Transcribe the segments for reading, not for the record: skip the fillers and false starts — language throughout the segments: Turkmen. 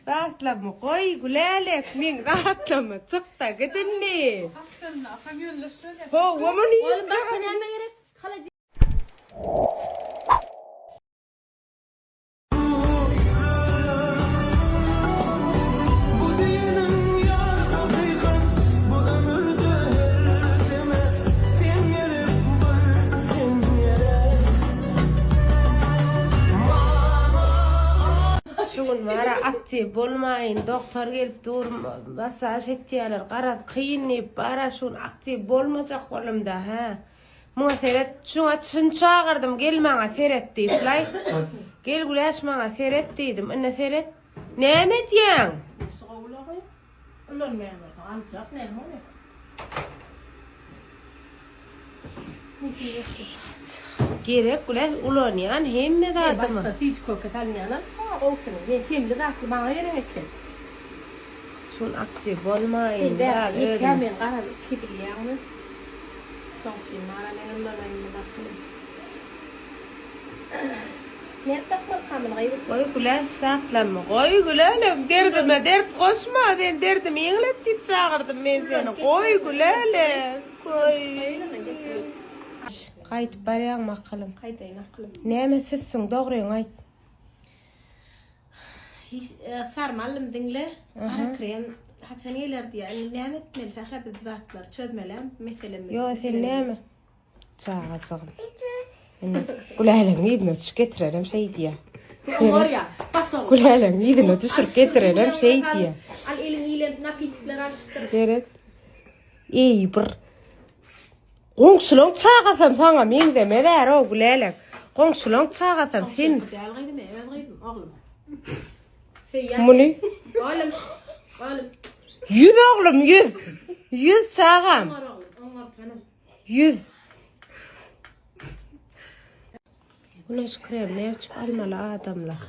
Zatlamy goý Gülälek meň zatlamy çykda git indi. Gapdalynda apam ýoldaş bolýar. Hawa muny Oglum başga näme gerek? Holodilnik. Bu diýenim ýar hakykat bu ömürde her deme sen gerek bir sen gerek Mama. Şu gün bara aktiw bolmaýyn dogtor gelip dur massaž etýäler garaz kyn diýip bara şu gün aktiw bolmajak boldumda hä. Muňa seret, şuňa şuny çagyrdym, gel maňa seret diýip-laý. Gel Güläş maňa seret diýdim. Indi seret. Näme edýäň? Şu gowulagy ulanmaýan bolsaň aljak näme ony? Gerek Güläş ulanýan hemme Sen zadymy. başga süýji köke salynýan alsaň gowusyny. Men şemli zatly maňa gerek eken. Şun aktiw bolmaýyn Sen bäh biraz ýekä özüm. men garaz iki bilýäňmi? Şoň üçin bara men ulanaýyn bakyny. Nädip dakmalyka muny gyz? Goý Güläş zatlanma goý Gülälek derdime dert goşma sen derdimi ýeňlet diýip çagyrdym men seni goý Gülälek goý. Gaýdyp barýaňmy akylym? Gaýdaýyn akylym. Näme süssüň dogryňy aýt. Sarma aldym diňle. Gara krem haçan geler diýýär. Indi näme etmeli Sähra biz bu zatlary çözmelem meselemi. Ýo sen näme? Çagajygym. Indi Gülälegiň yzyna düşüp getirenem şeý diýýär. Oňarýa. Bas oglum. Gülälegiň yzyna düşürip getirenem şeý diýýär. Al eliň iýlen napitkleri alyşdyr. Seret. Eý bir Goňşulaň çagasam saňa meňzemez-ä-row Gülälek. Goňşulaň çagasam sen. Goňşyňky däl gyzym, öz gyzym, oglum. Söýýän. Muny. Oglum, oglum. Ýüz oglum, ýüz. Ýüz çagam. Oňar oglum, oňarsana. Ýüz. Güneş krem näme üçin almaly adamlar?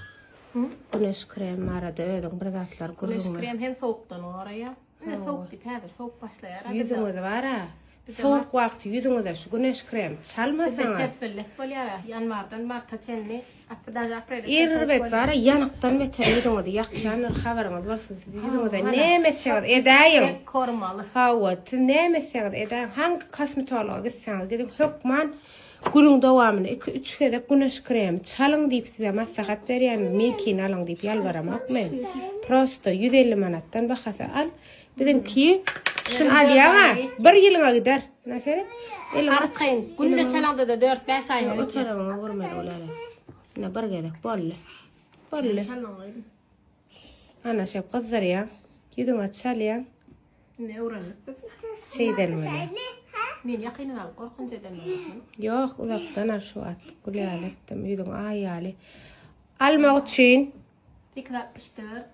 Güneş krem barada özüň bir zatlar gürrüň Güneş ber. krem hem sowukdan goraýar. Ine sowuk diýip häzir sowuk başlaýar. Ýüzüňiz bar-a. Sowuk wagty ýüzüňize şu güneş krem Bizde çalmasaňyz. ters bellek bolýar. Ýanwardan marta çenli, daže aprele çenli sowuk Erbet bolýar. bar-a ýanykdan beter ýüzüňizi ýakýandyr habaryňyz bolsun siz ýüzüňize näme etseňiz edäýiň. Korumaly. Hawa siz näme etseňiz edäýiň hangi kosmetologa gitseňiz gidiň hökman Günüň dowamynda iki-üç gezek güneş kremi çalyň diýip size maslahat berýän, meňkini alyň diýip ýalbaramok men. Prosto 150 manatdan bahasy al. Biziňki şuny alýaň-a, bir ýylyňa gider. Ine seret. Eliňi aç. Arkaýyn, günde çalaňda-da dört-bäş aýyňa O gidýär. tarabyňa görmeli bolar. Ine bir gezek boldy. Boldy. Ana şeýdip gyzdyrýaň, ýüzüňe çalýaň. Indi öwrendik biz. Şeýden bolýar. Men ýakyndan alyp gorkunç eden bolmasyn. Ýok, uzakdan al şu wagt. Gül ýaly etdim, ýüzüň aý ýaly. Almak üçin 864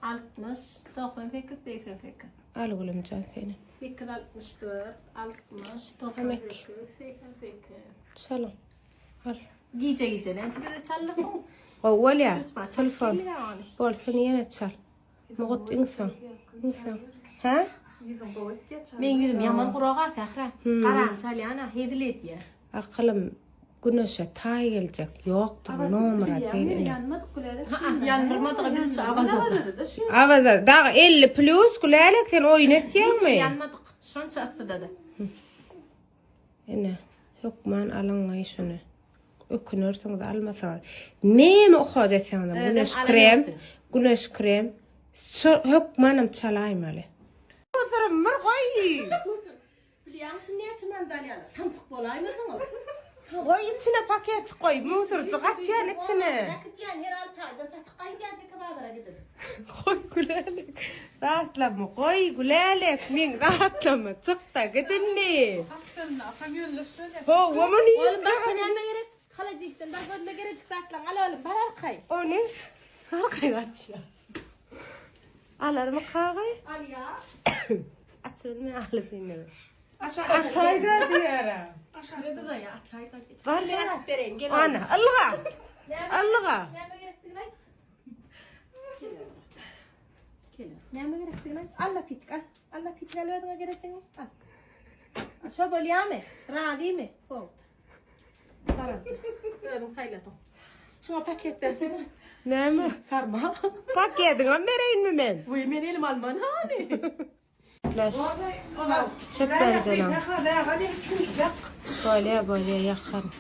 60 98 88. Al gülümjan seni. 864 60 98 88. Çalyň. Al. Gije gije näme bize çaldyrdyň? Gowy bolýar. Telefon. Bolsun ýene çal. Mugut iň soň. Iň soň. Hä? Ýüzüň gowy etýär çal. Meň ýüzüm ýaman guraga Sähra. Garaň çalýana hezil edýär. Akylym güneşe taý geljek ýokdur nomer один. Meni ýanmadyk Gülälek Ha, ýandyrmadygy biz şu Awazada. Awaza dagy 50 plus Gülälek sen oýun Hiç etýäňmi? ýanmadyk. Şonça yssyda-da. Ine, hökman alyň şuny. Ökünersiňiz almasaňyz. Näme uhod etseňizem Özem güneş alan krem, ýoksun. güneş krem hökmanam çalaýmaly. Syrym bir goý. Bilýäňmi şuny näçe manda alýarlar? Samsyk bolaýmasyňyz. Goý içine paketjik goý, musurjyk atýan içine. Äkitýän her alty aýdan satyp gaýdýan teke bazara gidip. Goý Gülälek. Zatlamy goý Gülälek meň zatlamy çykda git indi. Gapdalynda apam ýoldaş bolýar. Hawa muny Oglum başga näme gerek? Holodilnikden bar gözüne gerejik zatlaryňy al oglum bar arkaýyn. Ony arkaýyn açýar. Alarmy kagy? Alýar. Açybilmeýän alyp indi. Açaýda diýýär. Açaýda açaýda. Bar Men açyp bereýin gel. Ana, ylga. Ylga. Näme gerekdigini aýt. Gel. Näme gerekdigini aýt. Al napitik al. Al napitik al özüňe gerejiňi. Al. Şo bolýamy? Razymy? Boldy. Özüň saýladyň. Şuňa paket bersene. Näme? Sarma. Paketiňem bereýinmi men? Wiý, men elim alman hany. Flash. Çöp berjenem. Bolýa, bolýa, ýakaryn.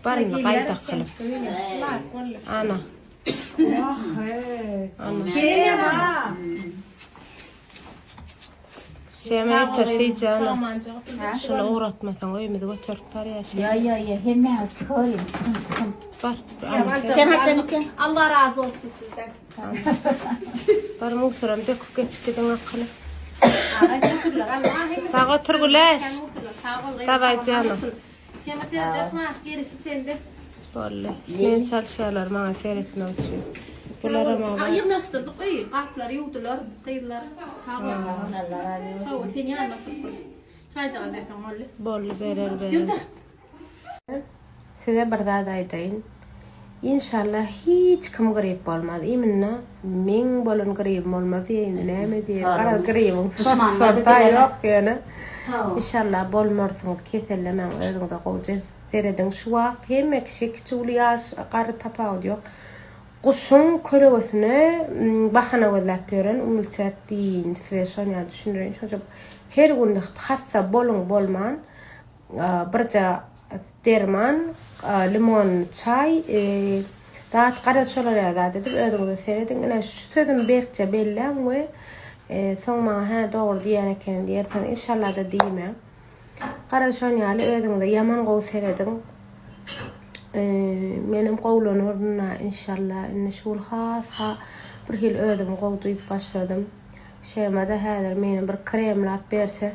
Bar indi gaýda kylyp. Ana. Ana. Şeme getir jana. Şuny ugratmasaň öýümizi göterip barýar. Ýa ýa ýa hemmäňiz çykaryň çykyň çykyň. Bar. Sen haçan eken? Allah razy olsun sizden. Bar musuram döküp geçip gidiň akyly. Sag otur Güleş. Daway janym. Şema sereders maş gerisi sende. Boldy. Men çalyşýarlar maňa seretmek üçin. Bularam Aa, ýygnaşdyrdyk öýi. Gaplary ýuwdular gyzlar. Sag bol. Hawa, sen ýanyna oturyp bir çaýjagaz berseň boldy. Boldy berer berer. Ýür-de. Size bir zat aýdaýyn. Inşallah hiç kim grip bolmaz. Imенно meň bolan gribim bolmaz diýeýin näme diýeýin. Garaz gribiň sorta ýok ýöne. Inşallah bolmarsyňyz kesellemäň özüňize gowja serediň. Şu wagt hemme kişi kiçi uly ýaş garry tapawudy ýok. Guşuň kölegesine bahana gözläp ýören umulçet diýin size şony ýaly düşündireýin. Şonça her gün hassa boluň bolman Birje derman, limonly çaý, zat garaz şolar ýaly zat edip özüňize serediň. Ine şu sözümi berkje belläň we soň maňa hä dogry diýýän ekeni diýersiňiz. Inşallah-da diýmäň. Garaz şon ýaly özüňize ýaman gowy serediň. Menem gowulanaryn-a inşallah. Indi şu gün has ha bir hili özümi gowy duýup başladym. Şema-da häzir meni bir kremlap berse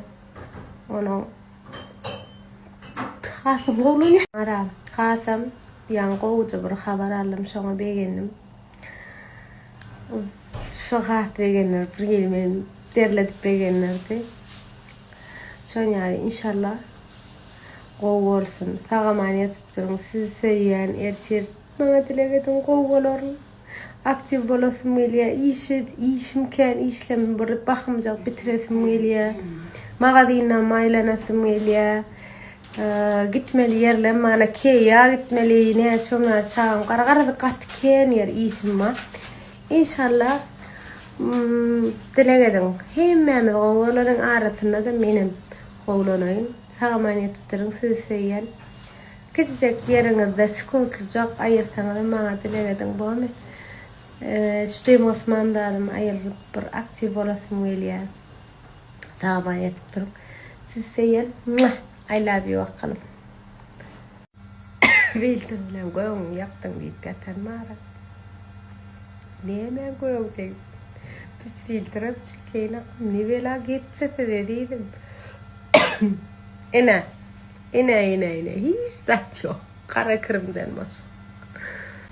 onuň Hasam gowulanýar. Ara, hasam ýaňy gowuja bir habar aldym, şoňa begendim. Şo has begendirdi, bir hili meni derledip begendirdi. Şoň ýaly inşallah gowy bolsun. Sag-aman ýatyp duruň. Sizi söýýän ertir maňa dileg ediň gowy bolaryn. Aktiw bolasym gelýär. Işe işim kän işlem bir bahymjak bitiresim gelýär. Magazinam aýlanasym gelýär. Gitmeli ýerlem bar. Keýa gitmeli. Näçe ömür çagam gara garaz gaty kän ýer işim bar. Inşallah dileg ediň. Hemmämiz gowy bolalyň arasynda-da menem gowulanaýyn. Sag-aman ýatyp duruň. Sizi söýýän. Kiçijek ýeriňizde sekuntlyjak aýyrsaňyzam maňa dileg ediň bormy? Şu dym-gysmam zadymy aýyryp bir aktiw bolasym gelýär. Sag-aman ýatyp duruň. Sizi söýýän. Muah! I love you akylym. Filtr bilen gögüňi ýapdyň diýip ýatan bar-a. Nämä gögi degip? Pis filtrem çekeýin akym. Ne bela gepçe size diýdim. Ine. Ine ine ine hiç zat ýok gara kirimden başga.